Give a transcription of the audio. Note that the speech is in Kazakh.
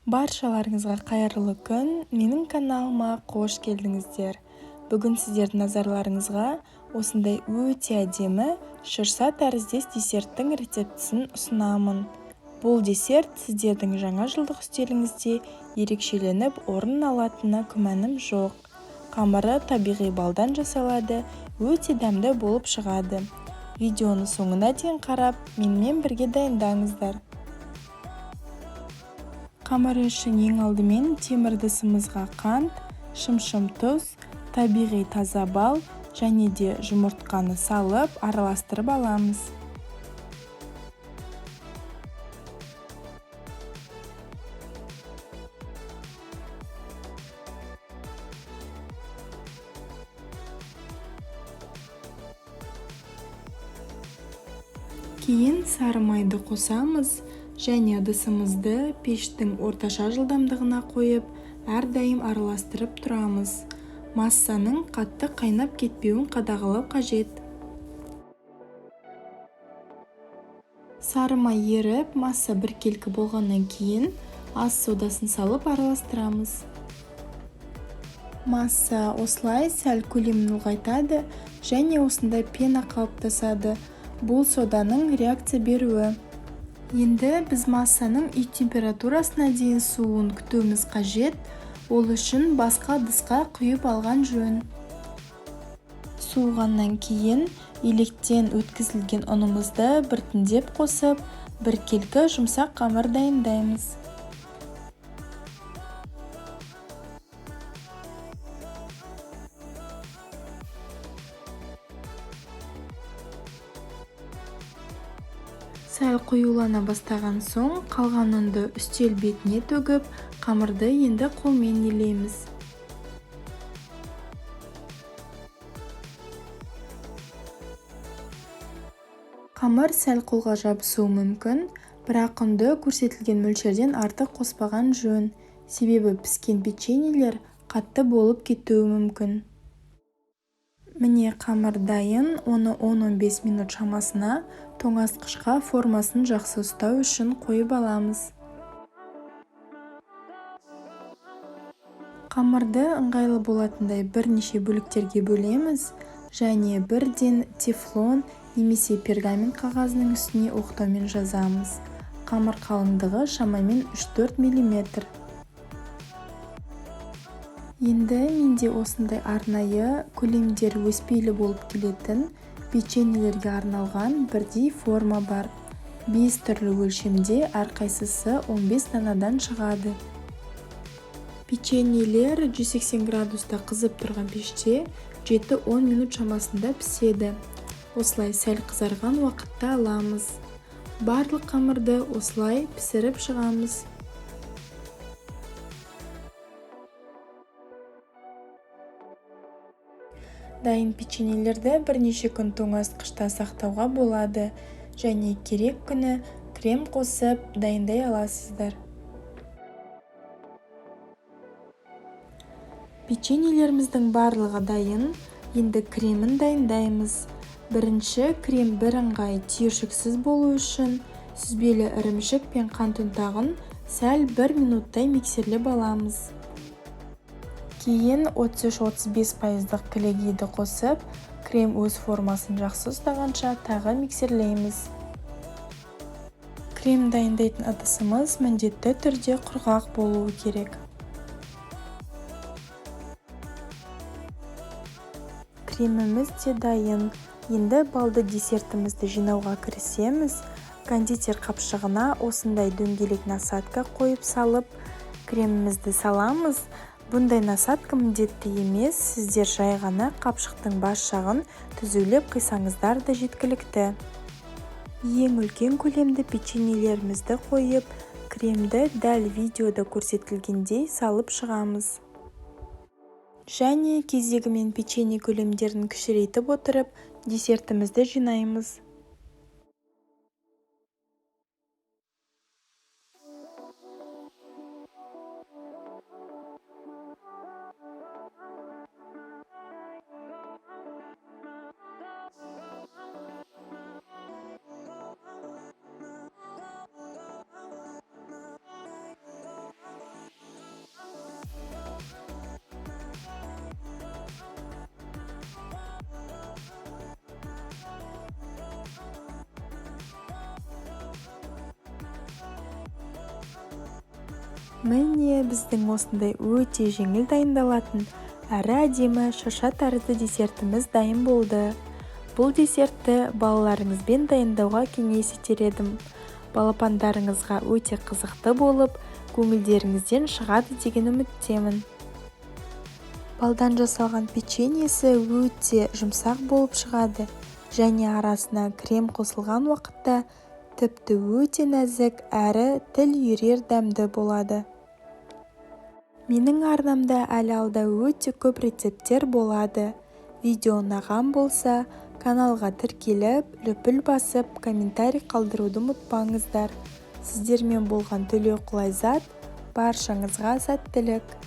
Баршаларыңызға қайырлы күн, менің каналыма қош келдіңіздер. Бүгін сіздердің назарларыңызға осындай өте әдемі шырша тәріздес десерттің рецептісін ұсынамын. Бұл десерт сіздердің жаңа жылдық үстеліңізде ерекшеленіп орын алатынына күмәнім жоқ. Қамыры табиғи балдан жасалады, өте дәмді болып шығады. Видеоны соңына дейін қарап, менімен бірге дайындаңыздар. Қамыры үшін ең алдымен темір ыдысымызға қант, шымшым тұз, табиғи таза бал және де жұмыртқаны салып араластырып аламыз. Кейін сары майды қосамыз және ыдысымызды пештің орташа жылдамдығына қойып, әрдайым араластырып тұрамыз. Массаның қатты қайнап кетпеуін қадағалау қажет. Сары май еріп, масса біркелкі болғаннан кейін ас содасын салып араластырамыз. Масса осылай сәл көлемін ұлғайтады және осындай пена қалыптасады. Бұл соданың реакция беруі. Енді біз массаның үй температурасына дейін суын күтуіміз қажет. Ол үшін басқа ыдысқа құйып алған жөн. Суығаннан кейін електен өткізілген ұнымызды біртіндеп қосып, біркелкі жұмсақ қамыр дайындаймыз. Сәл қоюлана бастаған соң, қалған ұнды үстел бетіне төгіп, қамырды енді қолмен илейміз. Қамыр сәл қолға жабысуы мүмкін, бірақ ұнды көрсетілген мөлшерден артық қоспаған жөн, себебі піскен печеньелер қатты болып кетуі мүмкін. Міне қамыр дайын, оны 10-15 минут шамасына тоңазытқышқа формасын жақсы ұстау үшін қойып аламыз. Қамырды ыңғайлы болатындай бірнеше бөліктерге бөлеміз және бірден тефлон немесе пергамент қағазының үстіне оқтаумен жазамыз. Қамыр қалыңдығы шамамен 3-4 миллиметр. Енді менде осындай арнайы көлемдері өспейлі болып келетін печеньелерге арналған бірдей форма бар. 5 түрлі өлшемде әрқайсысы 15 данадан шығады. Печеньелер 180 градуста қызып тұрған пеште 7-10 минут шамасында піседі. Осылай сәл қызарған уақытта аламыз. Барлық қамырды осылай пісіріп шығамыз. Дайын печеньелерді бірнеше күн тоңазытқышта сақтауға болады және керек күні крем қосып дайындай аласыздар. Печеньелеріміздің барлығы дайын, енді кремін дайындаймыз. Бірінші крем бірыңғай түйіршіксіз болу үшін сүзбелі ірімшік пен қант ұнтағын сәл 1 минуттай миксерлеп аламыз. Кейін 33-35 пайыздық кілегейді қосып, крем өз формасын жақсы ұстағанша тағы миксерлейміз. Крем дайындайтын ыдысымыз міндетті түрде құрғақ болуы керек. Креміміз де дайын. Енді балды десертімізді жинауға кірісеміз. Кондитер қапшығына осындай дөңгелек насадка қойып салып, кремімізді саламыз. Бұндай насадка міндетті емес, сіздер жай ғана қапшықтың бас жағын түзулеп қисаңыздар да жеткілікті. Ең үлкен көлемді печеньелерімізді қойып, кремді дәл видеода көрсетілгендей салып шығамыз. Және кезегімен печенье көлемдерін кішірейтіп отырып, десертімізді жинаймыз. Міне, біздің осындай өте жеңіл дайындалатын әрі әдемі шырша тәрізді десертіміз дайын болды. Бұл десертті балаларыңызбен дайындауға кеңес етер едім. Балапандарыңызға өте қызықты болып, көңілдеріңізден шығады деген үміттемін. Балдан жасалған печеньесі өте жұмсақ болып шығады және арасына крем қосылған уақытта тіпті өте нәзік әрі тіл үйірер дәмді болады. Менің арнамда әлі алда өте көп рецепттер болады. Видео ұнаған болса, каналға тіркеліп, лүпіл басып, комментарий қалдыруды ұмытпаңыздар. Сіздермен болған Төлеуқұл Айзат. Баршаңызға сәттілік!